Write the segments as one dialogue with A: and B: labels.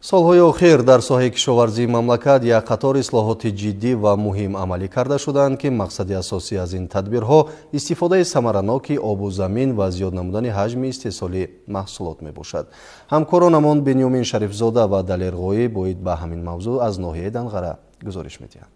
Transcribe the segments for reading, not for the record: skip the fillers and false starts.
A: Солҳои охир дар соҳаи кишоварзии мамлакат як қатор ислоҳоти ҷиддӣ ва муҳим амалӣ карда шуданд, ки мақсади асосӣ аз ин тадбирҳо истифодаи самараноки обу замин ва зиёд намудани ҳаҷми истеҳсоли маҳсулот мебошад. Ҳамкоронамон Бенёмин Шарифзода ва Далер Ғоиб оид ба ҳамин мавзӯъ аз ноҳияи Данғара гузориш медиҳанд.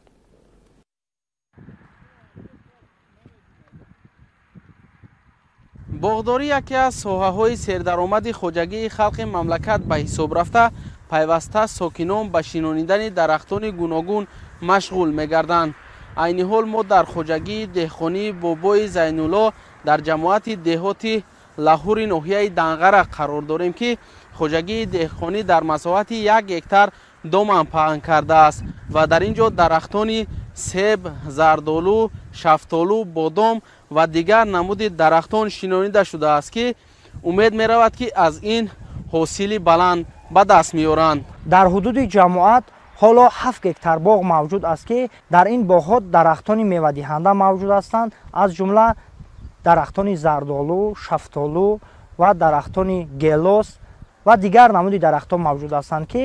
B: Боғдорӣ яке аз соҳаҳои сердаромади хоҷагии халқи мамлакат ба ҳисоб рафта, пайваста сокинон ба шинонидани дарахтони гуногун машғул мегарданд. Айни ҳол мо дар хоҷагии деҳқонии бобои Зайнулло дар ҷамоати деҳоти Лаҳури ноҳияи Данғара қарор дорем, ки хоҷагии деҳқонӣ дар масоҳати 1 гектар доман паҳн кардааст ва дар ин ҷо дарахтони себ, зардолу, шафтолу, бодом ва дигар намуди дарахтон шинонида шудааст, ки умед меравад, ки аз ин ҳосили баланд ба даст меоранд.
C: Дар ҳудуди ҷамоат ҳоло 7 гектар боғ мавҷуд аст, ки дар ин боғҳо дарахтони мевадиҳанда мавҷуд ҳастанд, аз ҷумла дарахтони зардолу, шафтолу ва дарахтони гелос ва дигар намуди дарахтон мавҷуд ҳастанд, ки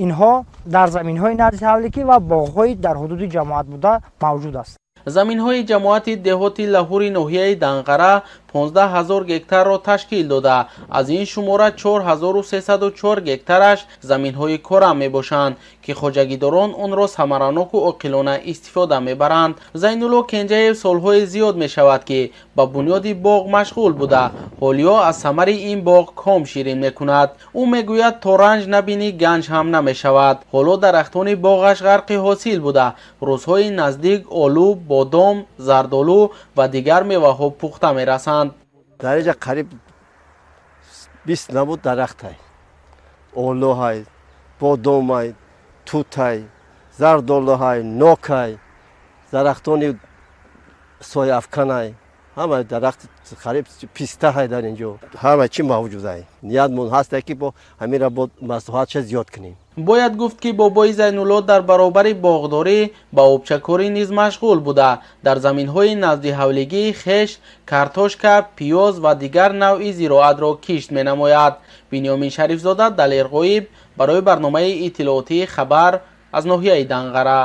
C: инҳо дар заминҳои назди ҳавликӣ ва боғҳои дар ҳудуди ҷамоат буда мавҷуд аст.
B: Заминҳои ҷамоати деҳоти Лаҳури ноҳияи Данғара 15 000 гектарро ташкил дода, аз ин шумора 4304 гектараш заминҳои кора мебошанд, ки хоҷагидорон онро самараноку оқилона истифода мебаранд. Зайнулло Кенҷаев солҳои зиёд мешавад, ки ба бунёди боғ машғул буда, ҳолиё аз самари ин боғ ком ширин мекунад. Ӯ мегӯяд, то ранҷ набинӣ ганҷ ҳам намешавад. Ҳоло дарахтони боғаш ғарқи ҳосил буда, рӯзҳои наздик олу, бодом, зардолу ва дигар меваҳо пухта мерасанд.
D: Дар инҷа қариб 20 намуд дарахт ҳай, олуҳай, бодомай, тутай, зардолуҳай, нокай, дарахтони сояафканай, ҳама дарахт қариб пистаҳай дар инҷо ҳама чӣ мавҷудай. Ниятмон ҳаста, ки бо ҳаминра бо масоҳатша зиёд кунем.
B: Бояд гуфт, ки бобои Зайнулло дар баробари боғдорӣ ба обчакорӣ низ машғул буда, дар заминҳои назди ҳавлигии хеш картошка, пиёз ва дигар навъи зироатро кишт менамояд. Бинёмин Шарифзода, Далер Ғоиб барои барномаи иттилоотии «Хабар» аз ноҳияи Данғара.